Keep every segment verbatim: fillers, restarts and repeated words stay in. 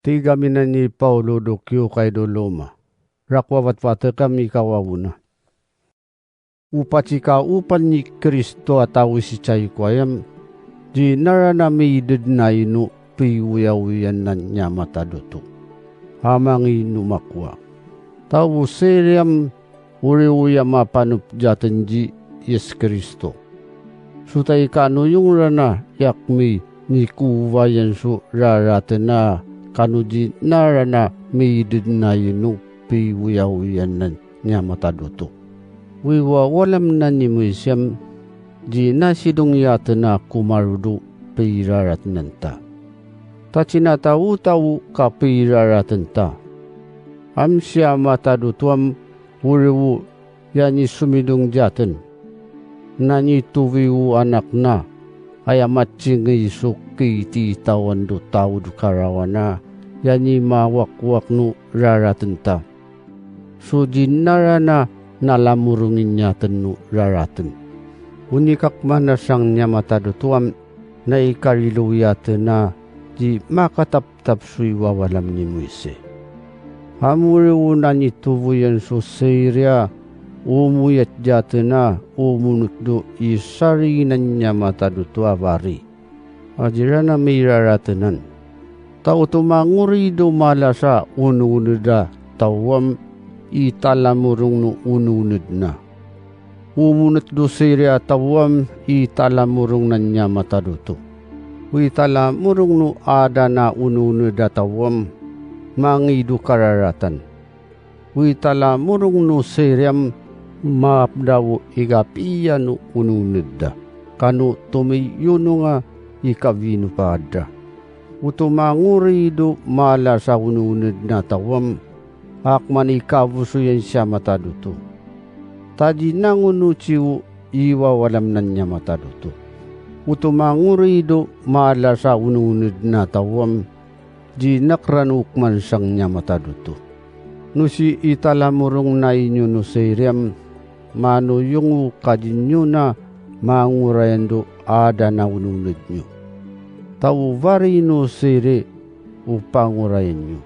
Tig ami nan i Paolo do kiyo kay do loma. Rakowa vatvatek ami kawaona. O patsikaopan i Kristo a taw i sitsayi ko ayam, di narana miided na ino piyoyawiyan nan i ama tado to. Amang ino makowa. Taw o siriyam oriwo ya mapanop jaten di Yes Kristo. So tay kano yong rana yak mi nikowayan so raraten a kano di narana miided na ino piyoyawiyan nan i ama tado to. Wiwa walam nan i Moisiyam di nasidong yaten a komarodo piyararaten ta. Ta tinatawo tawo ka piyararaten ta. Am si ama tado to am oriwo ya ni somidong jaten. Na nitowi o anak na aya matsingay so kititawan do taw do karawana ya ni mawakwak no raraten ta. So di narana na lamorong iyan ten no raraten. Onikakman a sang i ama tado to am na ikarilo yaten a di makataptap so iwawalam ni Moise. Amori o na nitowi iyan so siriya omoyat jaten a omonot do i sarinan i ama tado to a bari. A di rana miraratenan. Ta oto mangori do mala sa ononed a taw am i talamorong no ononed na. Omonot do siriya taw am i talamorong nan i ama tado to. O i talamorong no adan a ononed a taw am mangido kararatan. O i talamorong no siriyam mapdawo i kapiya no ononed da. Kano tomiyonong a i kabinopad da. Oto mangori do mala sa ononed na taw am, a kman i kaboso iyan si ama tado to. Ta di nangonoti o iwawalam nan i ama tado to. Oto mangori do mala sa ononed na taw am, di nakrano kman sang i ama tado to. No si i talamorong na inyo no siriyam, manoyong o kadinyo na mangorayan do adan a ononed nyo. Ta o bari no siri o pangorayan nyo.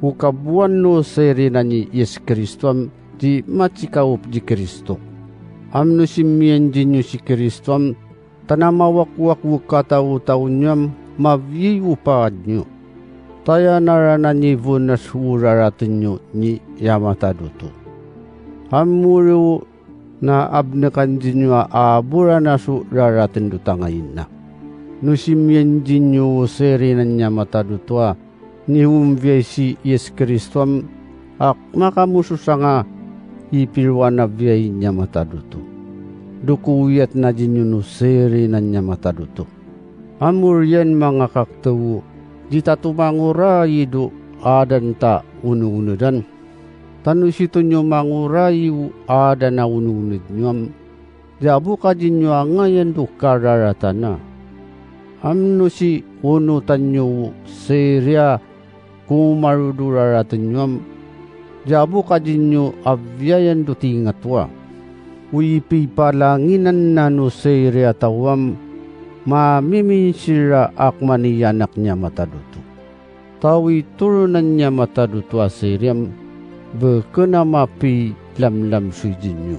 O kabowan no siri nan i Yes Kristo am di matsikaop di Kristo. Am no si miyanjin nyo si Kristo am, ta na mawakwak o kataotaon nyo am mabiyay o paad nyo. Ta aya narana nibonas o raraten nyo ni i ama tado to. Amori o na abnekan dinyo a aborana so raraten do tangayin na. No si miyanjin nyo o siri nan i ama tado to a nihombiyay si Yes Kristo am, a kma kamo so sanga i pirowan a biyay i ama tado to. Do koyat na dinyo no siri nan i ama tado to. Amori iyan manga kaktewo, di ta to mangoray do adan ta ononedan. Ta no si to nyo mangoray o adan a ononed nyo am, di abo kadinyo angayan do kararatan a. Am no si onotan nyo o siriya komarodo raraten nyo am, di abo kadinyo abiyayan do tingato a. O ipipalanginan na no siriya taw am, mamiminsira a kman i anak i ama tado to. Ta o i toronan i ama tado to a siriyam, beken a mapilamlam so idin iyo,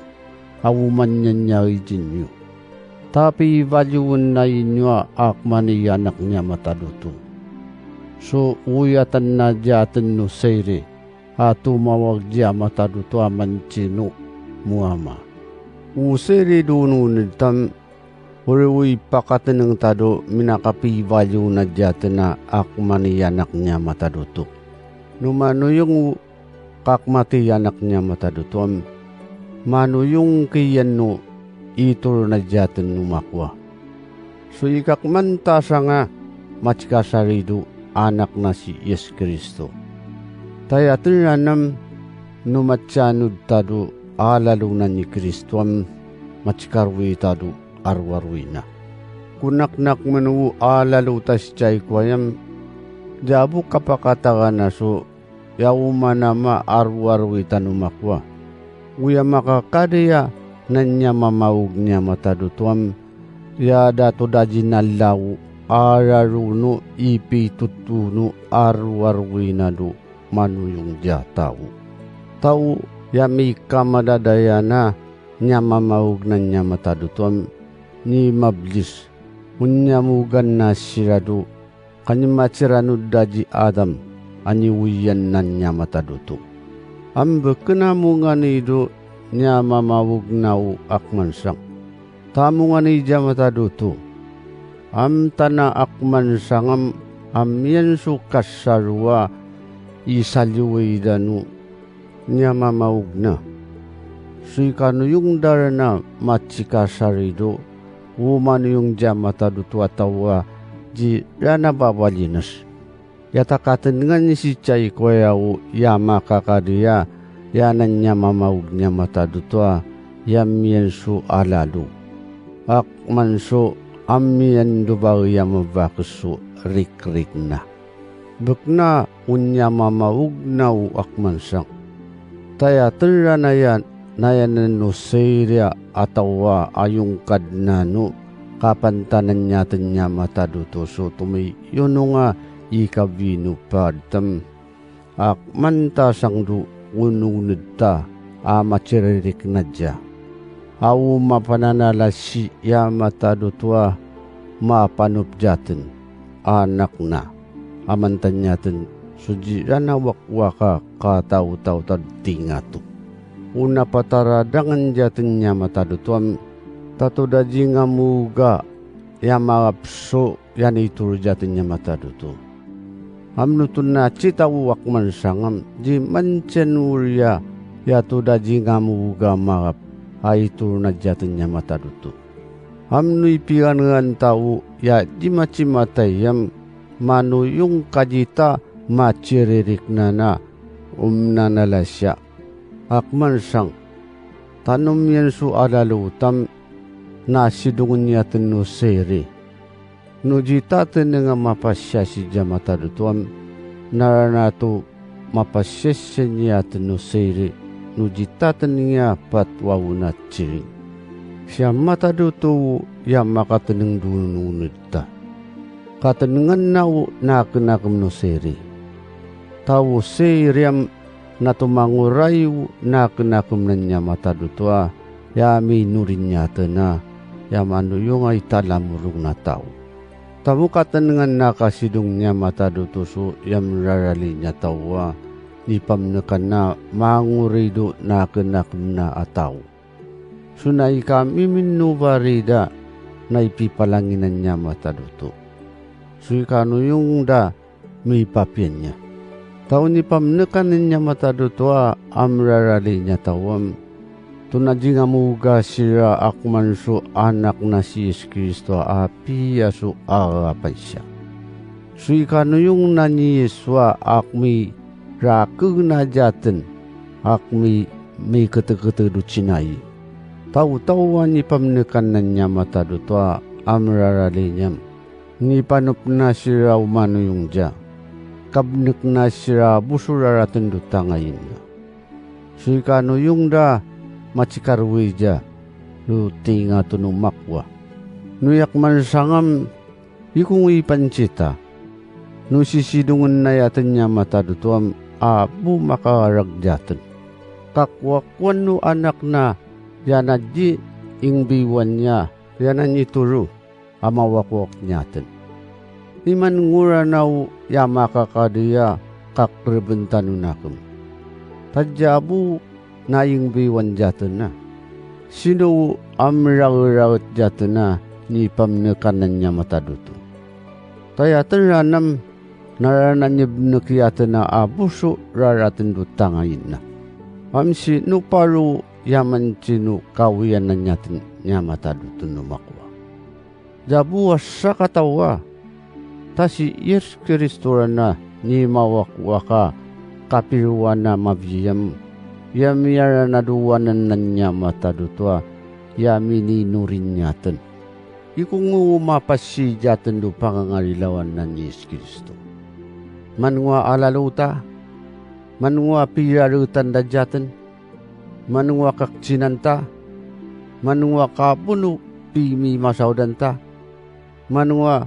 a oman iyan iya idin iyo. Ta pibaliyoen na inyo a kman i anak i ama tado to. So oyatan na diyaten no siri a tomawag di ama tado to a mantsino mo ama. O siri do ononed tam, ori o ipakateneng tado minakapibaliyoen a diyaten a kman i anak i ama tado to. No manoyong o kakmati i anak i ama tado to am, manoyong kiyan no itoron a diyaten o makowa. So ikakman ta sanga matsikasari do anak na si Yes Kristo. Ta aya ten ranem no matsianod tado a lalo na ni Kristo am, matsikaroi tado a rowaroi na. Konaknak meno a lalo ta sii ko ayam, di abo kapakatagan a so iya oman ama a rowaroi tano makowa. Oya makakadaya na niya mamaog i ama tado to am, iya dato da di na lawo a raroo no i pitotono a roaroy na do manoyong diya taw. Taw ya mikamadadaya na niya mamaog na niya matadoto am ni mablis, o niya mogan na sira do kanimatirano da di Adam a niwoyan na niya matadoto. Am bkna monganay do niya mamaog na o akmansang. Ta monganay diya matadoto. Am tana akmansang am, am iyan so kasaroa i saliway dano niya mamaog na. So ikanoyong da rana matikasari do o manoyong diya matadoto a taw a di rana babalines. Ya ta katngan sii cay koya o ya makakadiya, ya na niya mamaog niya matadoto a, ya miyan so alalo. Akman so, am iyan do ba iya mabakes so rikrik na. Bkna o niya mamaog na o akmansang. Ta ya tn rana iyan, na iyan o sii riya a taw a ayong Kadnan o kapantanan iyan tn niya matadoto so tomiyono nga i kabinopad tm. Akman ta sangdo o nongned ta a matiririk na diya. Aw mapananalasi iya matadoto a mapanop diya tn, anak na. Aman ta niya tn so di rana wakwak a kataotaw ta di ngato. O na pataradangan diya tn niya matadoto am, ta to da di nga moga iya mapso iya na itoro diya tn niya matadoto. Am noto na titaw o akmansang am, di mantiyan oriya iya to da di nga moga mapso a itoro na diya tn niya matadoto. Am no ipiyangan taw iya di matimatay am, manoyong ka di ta matiririk na na om nanalasiya. Akmansang, tanom iyan so alalo tam na sidongen iyan tn o sii ri. No di ta tn nga mapasiya sii diya matadoto am, na rana to mapasiyasiya niyan tn o sii ri, no di ta tn nga patowaw na tiri. Siya matadoto iya makatnng do nongned ta. Katnngn na o na kn akm no sii ri. Ta o sii ri am na to mangoray o na kn akm na niya matadoto a, iya minori niyan tn a, iya manoyong a italamorong na taw. Ta mo katnngn na kasidong niya matadoto so iya mrarali niyan taw a, nipamnkan na mangoray do na kn akm na a taw. So na ikamiminobari da na ipipalanginan niya matadoto. So ikanoyong da mipapiya niyan. Ta o nipamnkan niyan matadoto a mrarali niyan taw am, to na di nga moga sii ra akman so Anak na si Jisu Kristo a apiya so agapan siya. So ikanoyong na ni Jisu a kmirakeg na diya tn, a kmi, miktkkt o cinay. Taw, taw a nipamnkan niyan matadoto a mrarali niyan. Nipanop na sii ra o manoyong diya. Kabnek na sii ra bo so rarad tn do tangayin na. So ikanoyong da matikaroway diya, do tinga tn o makowa. No iyakman sangam, ikong ipancita. No sisidongen na iyan tn niya matadoto am, a bo makaarag diya tn. Kakowakowan o Anak na, iya na di ingbiwan niyan, iya na nitoro a mawakowak niyan tn. Iman ngora na o iya makakadiya kakrbntan on akm. Ta diya bo na ingbiwan diya tn na. Sino o amrararaot diya tn a nipamnkan niyan matadoto. Ta iya tn ranan na rana nibnek iyan tn a bo so rarad tn do tangayin na. Amsi no paro iya mantin o kawiyanan iyan tn niya matadoto no makowa. Diya bo a sakataw a, ta si Jisu Kristo rana ni mawakowak a kapirowan a mabiyam, iya miyarana do wanan na niya matadoto a, iya mininori niyan tn. Ikong o mapasiya diya tn do pangangarilawan na ni Jisu Kristo. Manowa alalo ta, manowa piraretan da diya tn, manowa kakcinan ta, manowa kabono pimimasaodan ta, manowa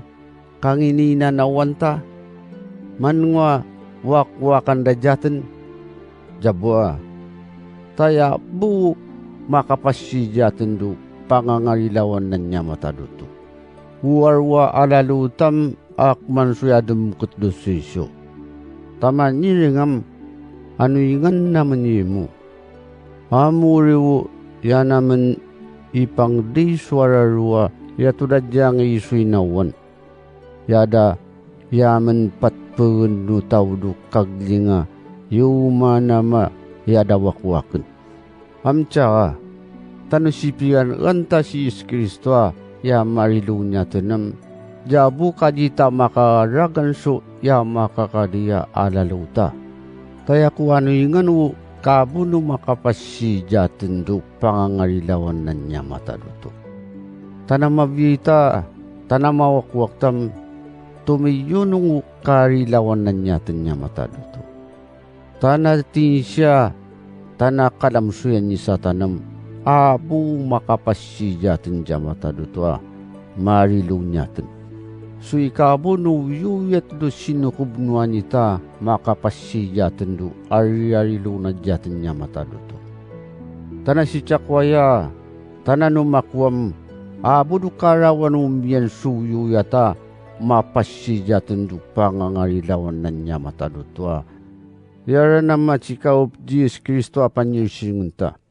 kangininanawan ta, man'go a wakowakan da jatn, jaboa, taya bo makapasii jatn do pangangarilawan na niyamat a doto. Owarowa a lalo tam a kman so iyadm k'd so iso. Taman iring am ano ingan namn imo. Amori o iyan amn ipangdi so araro a iyatod a giyangkai so inawan. Iyada iya mn patpgn o taw do kaglinga i oman a ma iyada wakowakn. Amca, tano sipiyan anta si Isu Kristo a iya marilo niyatn am, jabo ka di ta makaragan so iya makakadiya a lalo ta. Taya ko ano ingan o kabono makapasii jatn do pangangarilawan na niyamat a doto. Tana mabiyai ta, tana mawakowak tam, tomiyonong o karilawan na niyatn niyamat a doto. Tana tinsiya, tana kalamsoyan i satan am, a bo makapasii jatn niyamat a doto a marilo niyatn. So ikabono o iyoyat do sinokobnoan ita makapasii jatn do ariyarilo na jatn niyamat a doto. Tana sicak waya, tana no makowam, a bo do karawan o miyan so iyoyat a mapasii jatn do pangangarilawan na niyamat a doto a. Iyara na macikaop di Isu Kristo a panyirsingon ta.